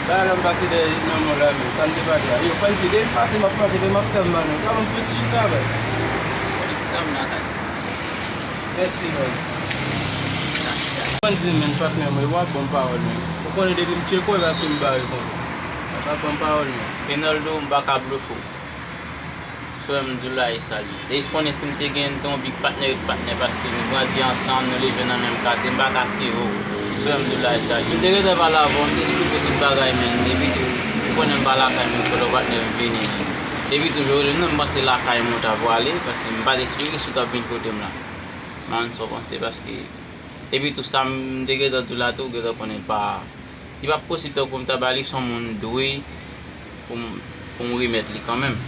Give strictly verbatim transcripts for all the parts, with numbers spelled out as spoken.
Bagay la m pase dèyè nan mò la menm, sa m te pale a. Yo, Fancy, depi maten m ap manje, men m ap fè m mal non. Ka ban m fouti chita, baz. Dam nan kay. Mèsi, baz. Fancy, men, patnè mwen, w ap ban m pawòl, men. Ou konnen depi m tcheke w, se paske m bare konsa. W ap ban m pawòl, men. Renaldo, m pa ka blofe w. Frè m, m di w la e salye. Se jis konnen si m te gen, m te yon big patnè, big patnè, paske nou grandi ansanm, nou leve nan menm katye, m pa ka sere w. Frè m, m di w la e salye. M te gentan pale avè w, m te esplike w tout bagay, men epi tou, ou konnen m pa lakay mwen, fò lè w patnè m vini. Epi tou, jodi a, non, m panse lakay mwen w ta pwale, paske m pa t espere si w t ap vin kote m la. Man, sa w panse, paske, epi tou, sa m te gentan di w la tou, ou gentan konnen pa, li pa posib tankou m ta ba li, se yon moun dwe pou m, pou m remèt li kanmenm.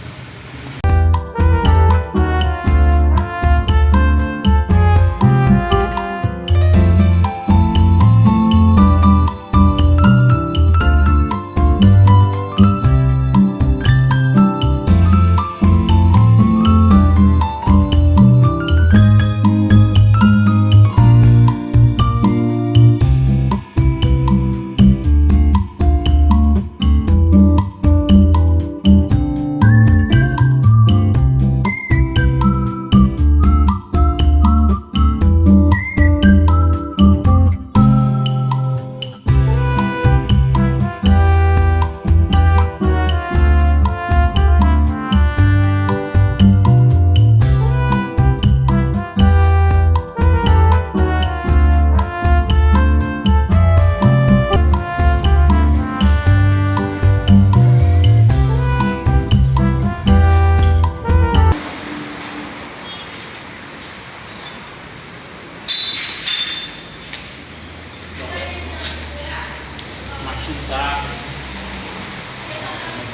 Machin sa a,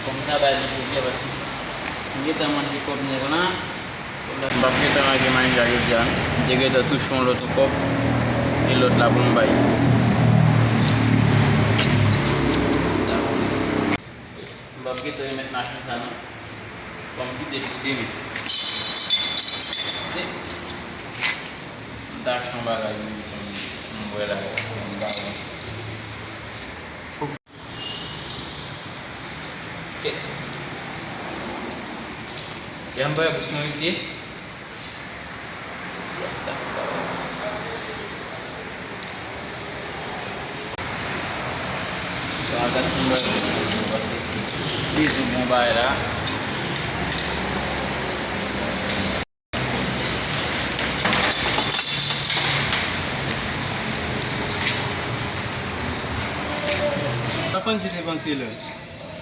fò m ta bay li pwoblèm paske m gentan manje kòb nèg lan. M p ap gentan lage Malinja jodi a non. M te gentan touche yon lòt kòb, e lòt la pou m bay. M p ap gentan remèt machin sa non. Fò m kite l pou demen. Se, m ta achte yon bagay pou m bwè la, se m pa wè. Ok. Jan m bay bous mwen mesye. Yes, la, la, la. Bon, gad si m bay bous mwen mesye, paske bezwen bon bagay la. Sa Fancy te panse la.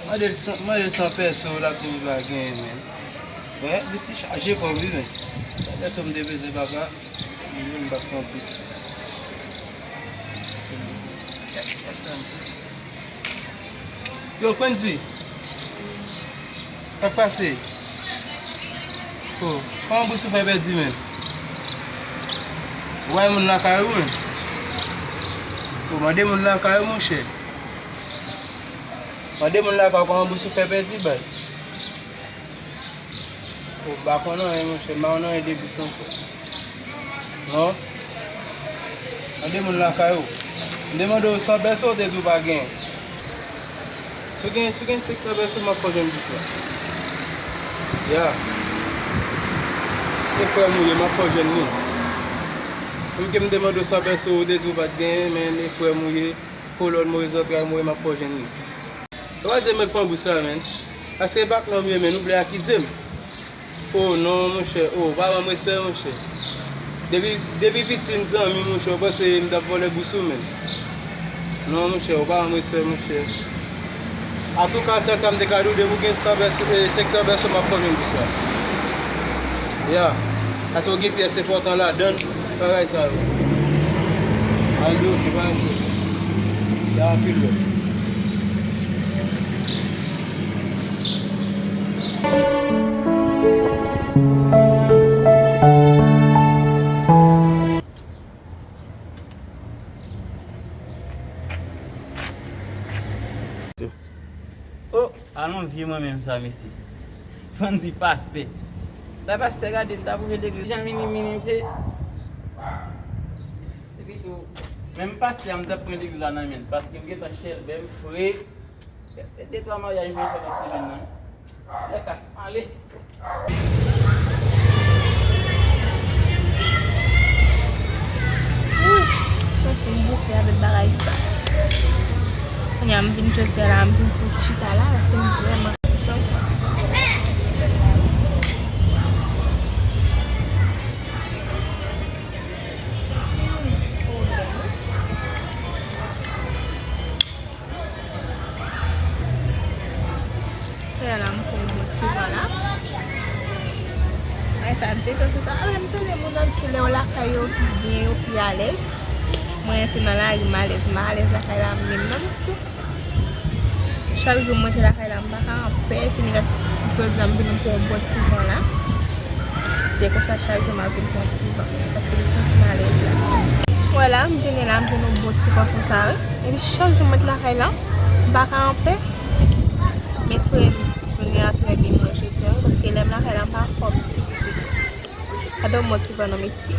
Mande l san, mande l san pèso, l ap di m li pa genyen, men. Wè, bous li chaje kòb wi, men. San pèso m te bezwen, papa. M vin bat konplis. San pèso m te bezwen. Kèk pèso m te. Yo, Fancy. Sa k pase? Oh, kòman bous ou fè pèdi, menm? Ou bay moun lakay ou, menm? Oh, mande moun lakay ou, monchè. Mande moun lakay ou kòman bous ou fè pèdi, baz. Oh, m pa konn anyen, monchè. M pa konn anyen de bous ankò. Non. Mande moun lakay ou. M te mande w san pèso, w te di w pa gen. Si w gen, si w gen senk san pèso, m ap fè w jwenn bous la. Ya. E frè m ou ye, m ap fè w jwenn li. Menm ke m te mande w san pèso, w te di w pa t genyen, men e frè m ou ye, kolòn move zantray move, m ap fè w jwenn li. Ou pa di mwen pran bous la, menn. Paske e patnè m ye, menn, ou vle akize m. Oh non, monchè. Oh, ou pa ban m respè, monchè. Depi, depi piti n zanmi, monchè, ou panse m t ap vòlè bous ou, menn. Non, monchè, ou pa ban m respè, monchè. Antouka, sèl sa m te ka di w, depi w gen san pèso, eh, senk san pèso, m ap fè w jwenn bous la. Ya. Paske w gen pyès enpòtan ladan l, bagay sa yo. Al di oke, pa yon chòf. Ya, anpil lòt. Oh, alon vye mwen menm sa, mesye. Fancy pastè. Ta pastè gade, m ta bouje legliz. Jan minim, minim, se. Epi tou, menm pastè a, m t ap pran legliz la nan men l, paske m gentan chèlbè, m fre. Gade de twa maryaj mwen fè nan semèn nan. Lè ka ale. Santi m bouke avèk bagay sa. Kounye a m vin jodi a la, m vin pou chita la, paske m vrèman. Fè la m pran yon bon ti van la. Ay, sa detan se sa. Alè, m tande moun ap di lè yo lakay yo pi byen, yo pi alèz. Mwen, se nan lari m alèz, m pa alèz lakay la menm non, mesye. Chak jou mwen te lakay la, m pa ka anpè fini gad jodi a m vin pran yon bon ti van la. Se konsa chak jou m ap vin pran ti van, paske m santi m alèz la. Wè la, m vini la, m vin yon bon ti van konsa, wi. Epi chak jou mwen te lakay la, m pa ka anpè. M espere m jounen an trè byen mwen jodi a, wi, paske lè m lakay la, m pa anfòm ditou. Gade yon bon ti van non, mesye.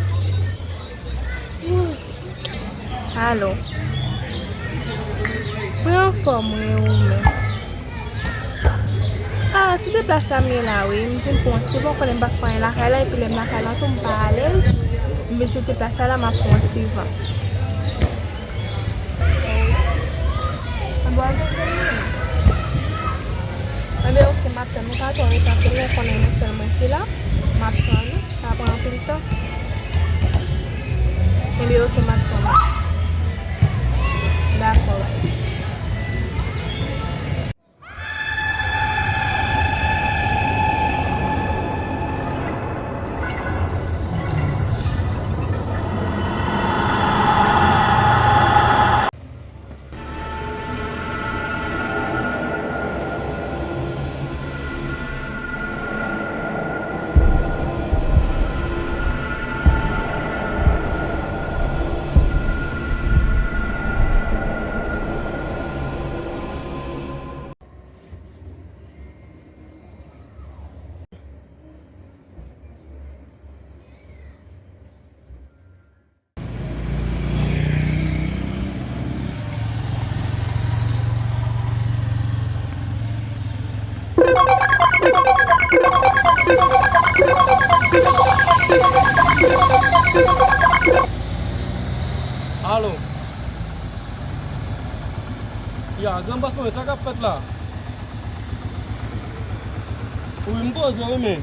Alo. Mwen anfòm, wi, ou menm? Ah, se de plas la m ye la, wi. M vin pran ti van, konnen m pa fè anyen lakay la, epi lè m lakay la tou, m pa alèz. M vin sou de plas la, la, m ap pran ti van. Anben, anben, oke, m ap tann ou, pa twò ret anpil, lè konnen nou sèl mwen ki la, m ap tann ou. Sa pran anpil tan. Ebyen, oke, m ap tann. Dakò, bye. Alo. Ya, gran bòs mwen, sa k ap fèt la? Wi, m poze wi, men.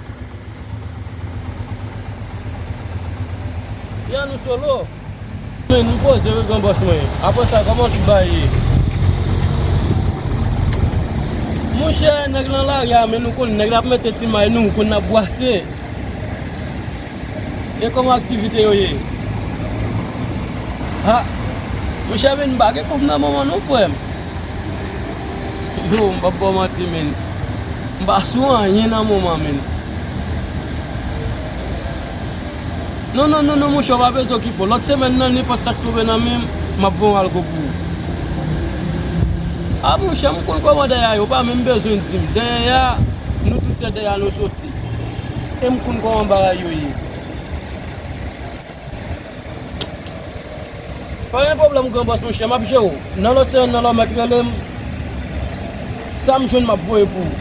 Ya, nou solo. Men, nou poze wi, gran bòs mwen. Apre sa, kòman tout bagay ye? Monchè, nèg lan lari a, men nou konn nèg la ap mete ti may nou, konn n ap bwase. E kòman aktivite yo ye? Ha! Monchè, men m pa gen kòb nan moman non, frè m. Yo, m p ap ba w manti, men. M pa sou anyen nan moman, men. Non, non, non, non, monchè, w pa bezwen okipe w. Lòt semèn nan, nenpòt sa k tonbe nan men m, m ap voye yon algo pou ou. A, monchè, m konn kòman dèyè a ye, ou pa menm bezwen di m. Dèyè a, nou tout se dèyè a nou soti. E m konn kòman bagay yo ye. Pa gen pwoblèm, gran bòs, monchè, m ap jere w. Nan lòt semèn nan, lè w mèt rele m, sa m jwenn, m ap voye pou ou.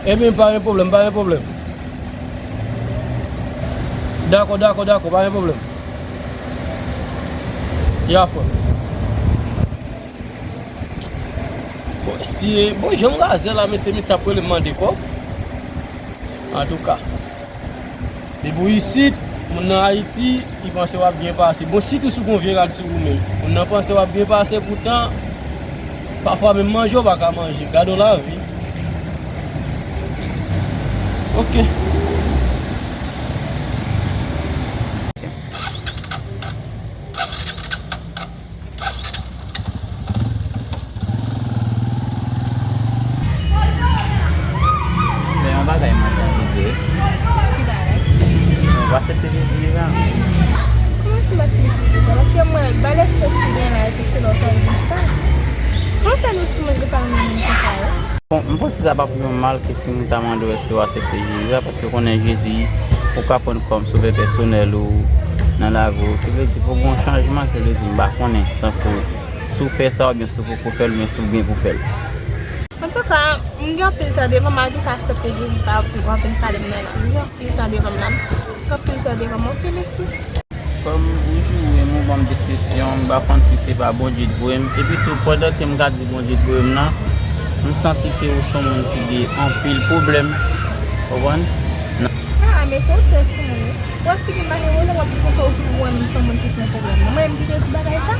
Ebyen, pa gen pwoblèm, pa gen pwoblèm. Dakò, dakò, dakò, pa gen pwoblèm. Ya, frè. Bon, si, bon, jan m razè la, mesye, misye ap rele m mande kòb. Antouka, depi w isit, moun nan Ayiti, li panse w ap byen pase. Bon, sitou si w gon vye rad sou ou menm. Moun nan panse w ap byen pase, poutan, pafwa menm manje w pa ka manje. Gade yon lavi. Oke. Men yon bagay mwen te anvi di wi. Ki bagay? Ou pa aksepte Jezi vivan? Kòman se pa aksepte Jezi vivan? Paske mwen, ba lè chèch ki gen la, epi se lòt an vin chita. Mwen fè nou si mwen gen pa moun konsa yo. Bon, m panse sa p ap yon mal ke si m ta mande w èske w aksepte Jezi a, paske w konnen Jezi, ou ka pran l kòm sovè pèsonèl ou nan lavi w. Ki vle di pou gon chanjman, ki vle di m pa konnen, tankou Si w fè sa oubyen si w poko fè l, men si w gen pou fè l. Antouka, m gen anpil tan devan m, malgre m pa aksepte Jezi sa pou w anpil pale m nan la. M gen anpil tan devan m la. M gen anpil tan devan m, oke, mèsi. Kòm ou joure m, ou ban m desepsyon, m pa konn si se pa Bondye k voye m. Epi tou, pandan ke m ka di Bondye k voye m nan, m santi ke ou se yon moun ki gen anpil pwoblèm. Konprann? Ah, men se yon tès sou mwen. W ap fini malere la, w ap di konsa ou fin wè m se yon moun ki pran pwoblèm. Mwen menm ki te di bagay sa?